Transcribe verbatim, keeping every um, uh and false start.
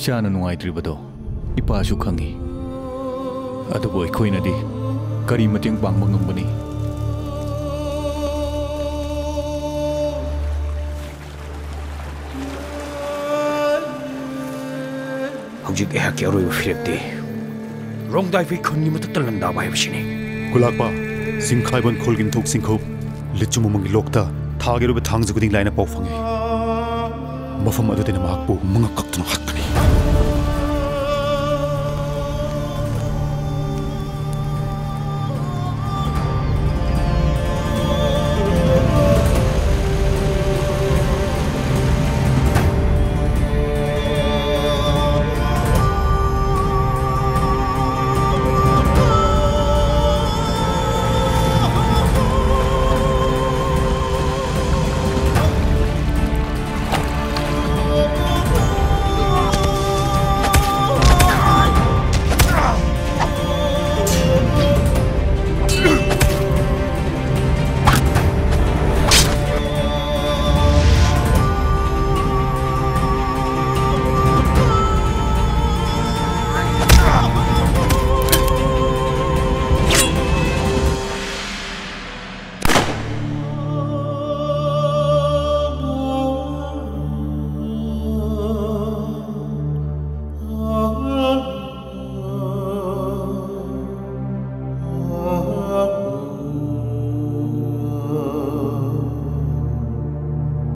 ꯏꯆꯥꯅ ꯅꯨꯡꯉꯥꯏꯇ꯭ꯔꯤꯕꯗꯣ ꯏꯄꯥꯁꯨ ꯈꯪꯏ꯫ ꯑꯗꯨꯕꯨ ꯑꯩꯈꯣꯏꯅꯗꯤ ꯀꯔꯤ ꯃꯇꯦꯡ ꯄꯥꯡꯕ ꯉꯝꯒꯅꯤ? ꯍꯧꯖꯤꯛ ꯑꯩꯍꯥꯛꯀꯤ ꯑꯔꯣꯏꯕ ꯐꯤꯔꯦꯞꯇꯤ ꯔꯣꯡꯗꯥꯏꯐꯩ ꯈꯨꯟꯒꯤ ꯃꯊꯛꯇ ꯂꯥꯟꯗꯥꯕ ꯍꯥꯏꯕꯁꯤꯅꯤ꯫ ꯈꯨꯂꯥꯛꯄ ꯆꯤꯡꯈꯥꯏꯕꯣꯟ ꯈꯨꯜꯒꯤ ꯅꯤꯡꯊꯧ ꯆꯤꯡꯈꯨꯞ ꯂꯤꯆꯨ ꯃꯃꯪꯒꯤ ꯂꯣꯛꯇ ꯊꯥꯒꯤ ꯑꯔꯣꯏꯕ ꯊꯥꯡꯖ ꯈꯨꯗꯤꯡ ꯂꯥꯏꯅ ꯄꯥꯎ ꯐꯪꯏ꯫ ꯃꯐꯝ ꯑꯗꯨꯗꯅ ꯃꯍꯥꯛꯄꯨ ꯃꯉꯛ ꯀꯛꯇꯨꯅ ꯍꯥꯠꯀꯅꯤ꯫